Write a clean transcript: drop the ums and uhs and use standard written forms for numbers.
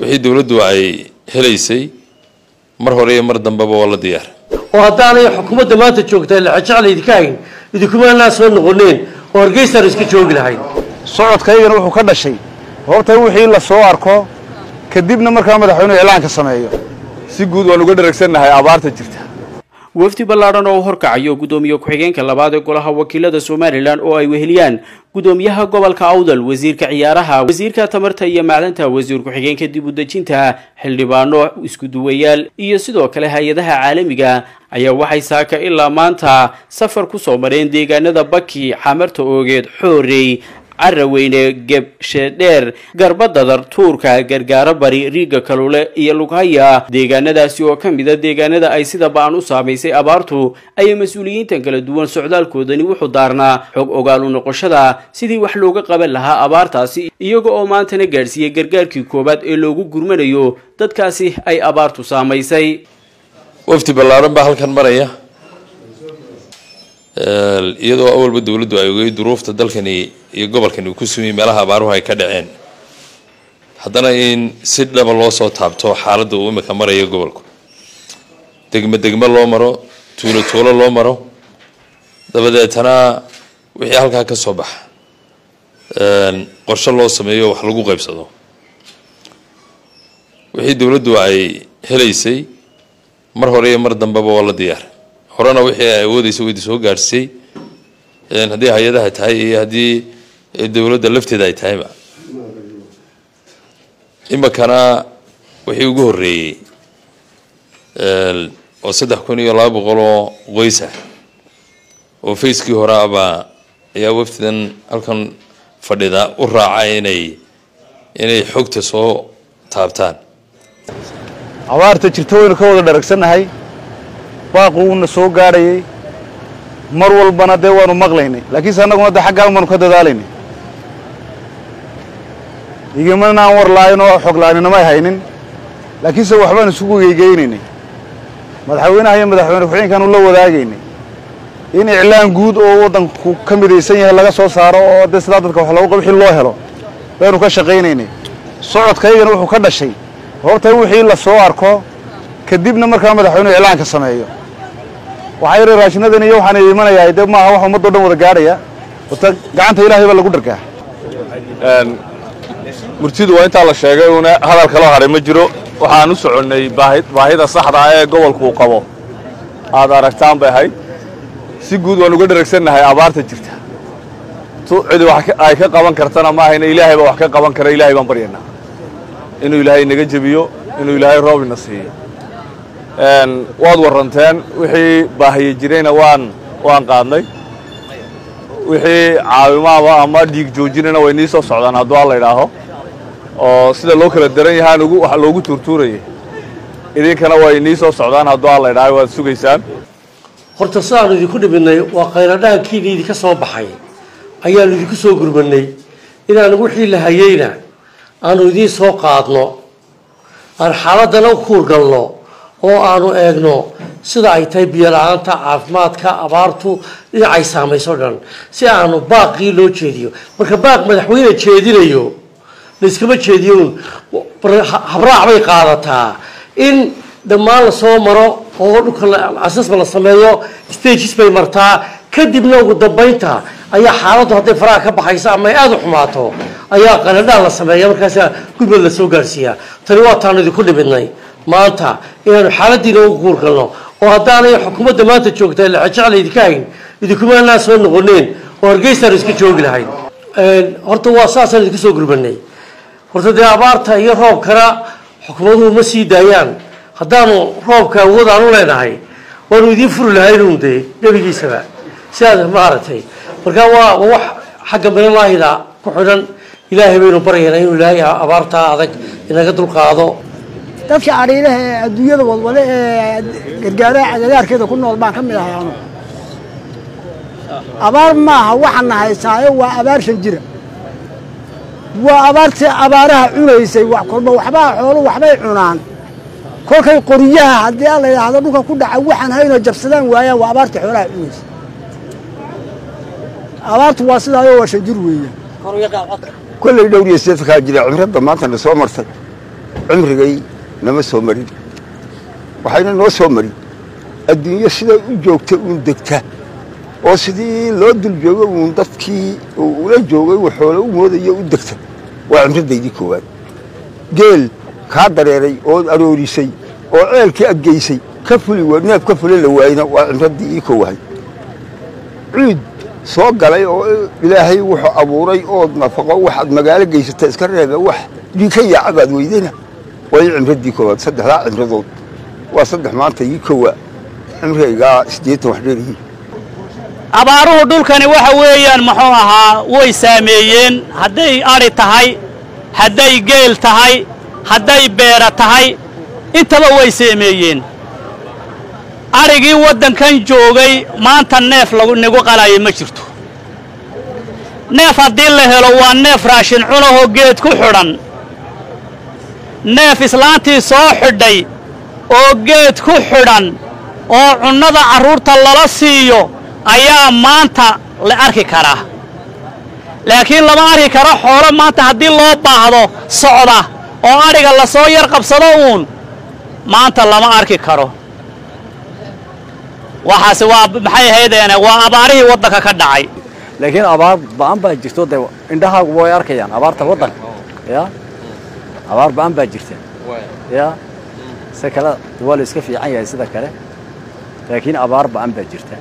Wixii dowladdu ay helaysay mar hore iyo mar dambeba waa la diyaar. Oo haddaanay xukuumadda maanta joogtaa lexejecla idinka hayn, idinkumaanaa soo noqoneen oo Hargeysaan iska joogi lahayn. Socodkaygana wuxuu ka dhashay horta wixii la soo arko, kadibna markaa madaxweynuhu iclaanka sameeyo. Si guud waan uga dharagsannahay abaarta jirta. Wafdi ballaadhan oo u horkacayo guddoomiye ku-xigeenka labaad ee golaha wakiilada Somaliland, oo ay weheliyaan guddoomiyaha gobolka Awdal, wasiirka ciyaaraha, wasiirka tamarta iyo macdanta, wasiir ku-xigeenka dib u dejinta, xildhibaano, isku duwayaal iyo sidoo kale hay-adaha caalamiga, ayaa waxay saaka ilaa maanta safar kusoo mareen deegaanada Baki, Xamarta Oogeed, Xoorey, Caraweyne, Geb, Sheedheer, Garbadadar, Tuurka, Gargaaro Bari, Riiga Kalule iyo Lughaya. Deegaanadaasi oo ka mid a deegaanada ay sida ba-an u saamaysay abaartu ayay mas-uuliyiintan kala duwan socdaalkoodani wuxuu daarnaa xog ogaalu noqoshada sidii wax looga qaban lahaa abaartaasi, iyaga oo maantana gaadhsiiyey gargaarkii koowaad ee loogu gurmanayo dadkaasi ay abaartu saamaysay. Wafdi ballaaran baa halkan maraya, iyadoo awalba dowladdu ay ogey duruufta dalkani iyo gobolkani uu ku sumiyey meelaha abaaruhu ay ka dhaceen, haddana in si dhaba loo soo taabto xaaladda uu imika marayo gobolku, degmo degmo loo maro, tuulo tuulo loo maro, dabadeetana wixii halkaa ka soo baxa qorshe loo sameeyo, wax lagu qaybsado. Wixii dowladdu ay helaysay mar hore iyo mar dambeba waa la diyaar. Horena wixii ay awoodeysa waydi soo gaadhsiisay, haddii hay-adaha tahay iyo haddii dowladda lafteeda ay tahayba. Imikana wixii ugu horreeyey oo 3200 oo qoys ah oo phase-kii hore abaa ayaa wafdidan halkan fadhida u raaca inay xogta soo taabtaan. Abaarta jirta waynu ka wada dharagsannahay, baaqu wuuna soo gaadhayay mar walbana, dee waanu maqlaynay, laakiinse annaguna dee xaggaan baanu ka dadaalaynay. Igimanaan war la'ayn oo xog la'aaninamay haynin, laakiinse waxbaanu isugu geygeynaynay. Madaxweynaha iyo madaxweyne ku-xigeenkaanu la wadaagaynay in iclaan guud oo waddanku ka midaysan yahay laga soo saaro, oo dee sidaa dadka wax loogu qabo wixii loo helo baynu ka shaqaynaynay. Socodkaygana wuxuu ka dhashay horta wixii la soo arko, kadibna markaa madaxweynuhu iclaanka sameeyo. Waxaa yidhi raashinadan iyo waxaan imanayaa dee maaha wax ummaddo dhan wada gaadhaya, horta gacanta Ilaahay baa lagu dhargaa. Murtidu waa intaa la sheegay uuna hadal kaloo hadhay ma jiro. Waxaan u soconnay baahida saxda ah ee gobolku uu qabo aad aragtaan bay ahayd. Si guud waan uga dharagsannahay abaarta jirta. Cidi wax ay ka qaban kartana ma ahayna, Ilaahay baa wax ka qaban kara. Ilaahay baan baryaynaa inuu Ilaahay naga jebiyo, inuu Ilaahay roob ina siiyo. Waad warranteen, wixii baahiye jirayna waan qaadnay, wixii caawimaaba ama dhiig joojinana way nii soo socdaan hadduu Alla idhaaho, oo sida loo kala daran yahaan ugu wax loogu tuurtuurayay idinkana way nii soo socdaan hadduu Alla idhaaho, waad sugaysaan. Horta sidaanu idinku dhiminay waa khayradhaankiina idinka soo baxay ayaanu idinku soo gurmanay, inaanu wixii la hayeyna aanu idiin soo qaadno, aan xaaladana u kuurgalno oo aanu eegno sida ay tahay biyo la-aanta, caafimaadka, abaartu dhinacay saamayso dhan, si aanu baaqii loo jeediyo. Marka baaq madaxweyne jeedinayo layskama jeediyo un, habraac bay qaadataa in dhammaan lasoo maro oo dhulka assessment la sameeyo, stages bay martaa, kadibna ugu dambaynta ayaa xaaladdu hadday faraha ka baxayso ama ay aada u xumaato ayaa qaladhaan la sameeya, markaasaa gurmad la soo gaarsiiyaa. Tani waa taanu idinku dhimidnay maanta, inaanu xaaladiina ugu kuurgalno, oo haddaanay xukuumadda maanta joogtaa lexejecla idinka hayn, idinkumaanaa soo noqoneen oo Hargeysaan iska joogi lahayn. Horta waa saasaan idinku soo gurmanay. Horta dee abaarta iyo roobkana xukuumaduhu ma sii daayaan. Haddaanu roobka awood aanu leenahay waanu idiin furi lahayn dee gebigiisaba sidaad maaragtay. Marka waa wax xagga minalaahida ku xidhan. Ilaahay baynu baryaynaa inuu Ilaahay abaartaa adag inaga dulqaado. Dadka cadhiilaha ee adduunyada wadwade ee gargaaraha cagagaarkeeda ku nool baan ka mid ahay anugu. Abaar maaha waxaana haysaayo, waa abaar shan jira, waa abaartii abaaraha cunaysay. Wax kolba waxbaa xoolo waxbay cunaan, kolkay qoryaha haddii alla yidhaahdo dhulka ku dhaca waxaan haynoo jabsadaan waayaan, waa abaartii xoolaha cunaysay. Abaartu waa sidaayo, waa shan jir weeyaan. Kolley dhowr iyo seedkaa jira cimradda maantana soo martay. Cimrigay nama soo marin, waxayna noo soo marin adduunyo siday u joogta uun degta, oo sidii loo dul joogo uun dadkii uu ula joogay waxoole u moodayo u degta. Waa cimradaydii koowaad. Geel kaa dareeray ood aroorisay oo ceelkii aad geysay ka fuli, neef ka fuli la waayna, waa cimraddii ii koowahay. Cuud soo galay oo Ilaahay wuxuu abuuray ood nafaqo waxaad magaalo geysata iska reebe, wax dhiika yaaca baad weydayna, waa ii cimraddii koowaad. Saddexdaa cimradood waa saddex maanta ii kowa, cimrigaygaa 80 wax dheeryihiin. Abaaruhu dhulkani waxa weeyaan, muxuu ahaa, way saameeyeen, hadday adhi tahay, hadday geel tahay, hadday beera tahay, intaba way saameeyeen. Adhigii waddankan joogay maanta neef lagu nagu qalaayo ma jirto. Neef haddii la helo, waa neef raashin cunahoo geed ku xidhan. Neef islaantii soo xidhay oo geed ku xidhan oo cunnada carruurta lala siiyo ayaa maanta la arki karaa, laakiin lama arki karo xoolo maanta haddii loo baahdo socda oo adhiga lasoo yar qabsado uun maanta lama arki karo. Waxaase waa maxay ahaydeene? Waa abaarihii waddanka ka dhacay. Laakiin abaar ba'an baa jirto dee, indhahaagu way arkayaan abaarta waddanka. Ya, abaar ba'an baa jirta. Ya, se kale waa la iska fiican yahay sida kale, laakiin abaar ba'an baa jirta.